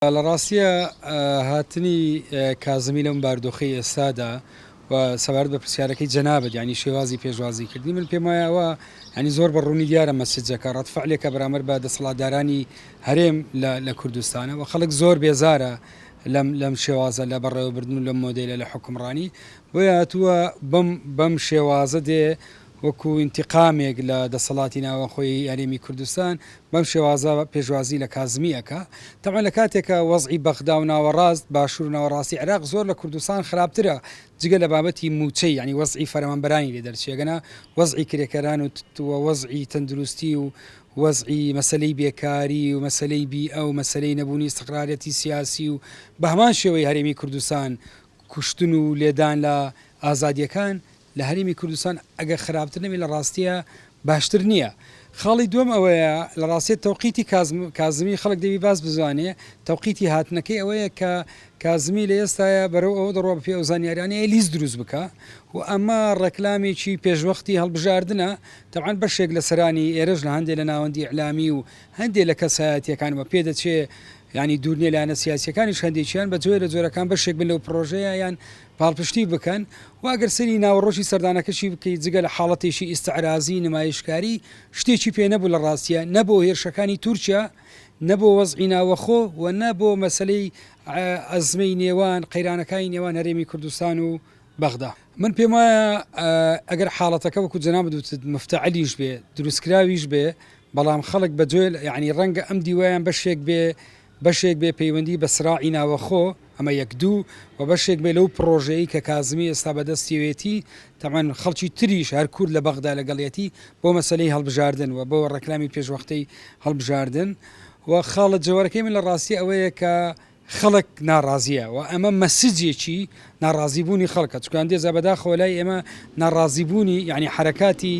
لە ڕاستیا هاتنی کازمی لەم باردۆخەی ئێستادا و سەبارەت بە پرسیارەکەی جەنابت یانی شێوازی پێشوازی کردنی من پێم وایە ئەوە یانی زۆر بە ڕوونی دیارە مەسجەکە ڕەدفعلێکە بەرامبەر بە دەسەڵاتدارانی هەرێم لە کوردستانە و خەڵک زۆر بێزارە لەم لەم شێوازە لە بەڕێوەبردن و لەم مۆدێلە لە حوکمڕانی بۆیە هاتووە بەم بەم شێوازە دێ وەکو ئینتیقامێک لە دەسەڵاتی ناوەخۆی هەرێمی کوردستان بەم شێوازە پێشوازی لە کازمی ئەکا. تەبعەن لە کاتێکا وەزعی بەغدا و ناوەڕاست، باشور و ناوەڕاستی عێراق زۆر لە کوردستان خراپترە جگە لە بابەتی موچەی یانی وەزعی فەرمانبەرانی لێ دەرچێ گەنا وەزعی کرێکەران و وەزعی تەندروستی و وەزعی مەسەلەی بێکاری و مەسەلەی بیئە و مەسەلەی نەبوونی ئیستقراریەتی سیاسی و بەهەمان شێوەی هەرێمی کوردستان کوشتن و لێدان لە ئازادیەکان لە هەرێمی کوردستان ئەگەر خراپتر نەبێت لە ڕاستییا باشتر نییە. خاڵی دووەم ئەوەیە لە ڕاستییا تەوقیتی کازمی خەڵک دەبی باس بزانێ تەوقیتی هاتنەکەی ئەوەیە کە کازمی لە ئێستایا بەرەو ئەوە دەڕوا بەپێی ئەو زانیاریانەیە لیست دروست بکا و ئەمە ڕێکلامێکی پێشوەختی هەڵبژاردنە تەبعەن بەشێک لە سەرانی ئێرەش لە هەندێ لە ناوەندی ئیعلامی و هەندێ لە کەسایەتیەکان و پێدەچێ یانی دوور نیە لایەنە سیاسیەکانیش هەندێکیان بە جۆرێ لە جۆرەکان بەشێک بن لەو پڕۆژەیە یان پاڵپشتی بکەن و ئەگەر سەیری ناوەڕۆکی سەردانەکەشی بکەیت جگە لە حاڵەتێکی ئیستعرازی نمایشکاری شتێکی پێ نەبوو لە ڕاستیا نە بۆ هێرشەکانی تورکیا نە بۆ وەزعی ناوەخۆ و نە بۆ مەسەلەی ئەزمەی نێوان قەیرانەکانی نێوان هەرێمی کوردستان و بەغدا. من پێم وایە ئەگەر حاڵەتەکە وەکو جەنابت وتت مفتعەلیش بێ دروستکراویش بێ بەڵام خەڵک بە جۆێ یانی ڕەنگە ئەم دیوەیان بەشێک بێ بەشێک بێ پەیوەندی بە سراعی ناوەخۆ، ئەمە یەک دوو، و بەشێک بێ لەو پڕۆژەی کە کازمی ئێستا بە دەستیەوێتی، تەبعەن خەڵکی تریش هەر کورد لە بەغدا لەگەڵیەتی بۆ مەسەلەی هەڵبژاردن و بۆ ڕێکلامی پێشوەختەی هەڵبژاردن و خاڵە جەوەرەکەی من لە ڕاستی ئەوەیە کە خەڵک ناڕازیە و ئەمە مەسجێکی ناڕازیبوونی خەڵکە چونکە هەندێ جار بەداخەوە لای ئێمە ناڕازیبوونی یانی حەرەکاتی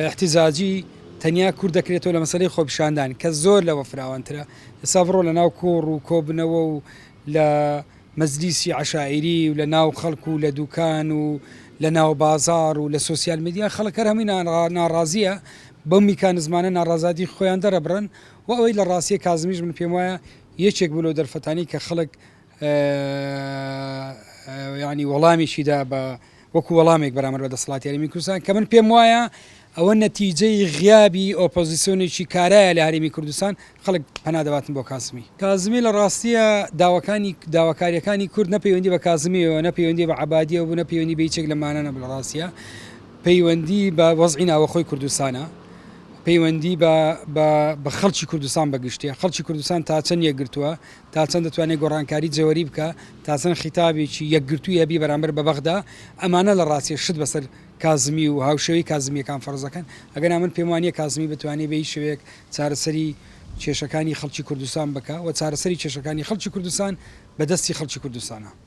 احتجاجی تەنیا کورت دەکرێتەوە لە مەسەلەی خۆپیشاندان کە زۆر لەوە فراوانترە ئێستا بڕۆ لە ناو کۆڕ و کۆبنەوە و لە مەجلیسی عەشایری و لە ناو خەڵک و لە دوکان و لە ناو بازاڕ و لە سۆسیال میدیا خەڵک هەر هەمووی ناڕازیە بەو میکانزمانە ناڕازادی خۆیان دەرەبڕن و ئەوەی لە ڕاستیە کازمیش من پێم وایە یەکێک بوو لەو دەرفەتانەی کە خەڵک یانی وەڵامێکی دا بە وەکو وەڵامێک بەرامبەر بە دەسەڵاتی هەرێمی کوردستان کە من پێم وایە ئەوە نەتیجەی غیابی ئۆپۆزیسیۆنێکی کارایە لە هەرێمی کوردستان خەڵک پەنا دەباتن بۆ کازمی. کازمی لە ڕاستیە داواکانی داواکاریەکانی کورد نە پەیوەندی بە کازمیەوە نە پەیوەندی بە عەبادیەوە بوو نە پەیوەندی بە هیچێک لەمانە نەبوو لە ڕاستیە پەیوەندی بە وەزعی ناوەخۆی کوردستانە پەیوەندی بە بە بە خەڵکی کوردستان بە گشتیە خەڵکی کوردستان تا چەند یەکگرتووە تا چەند دەتوانێت گۆڕانکاری جەوەری بکا، تا چەند خیتابێکی یەکگرتووی هەبی بەرامبەر بە بەغدا، ئەمانە لە ڕاستیە شت بەسەر کازمی و هاوشێوەی کازمییەکان فەرز دەکەن، ئەگەرنا من پێم وانیە کازمی بتوانێت بە هیچ شێوەیەک چارەسەری کێشەکانی خەڵکی کوردستان بکا و چارەسەری کێشەکانی خەڵکی کوردستان بە دەستی خەڵکی کوردستانە.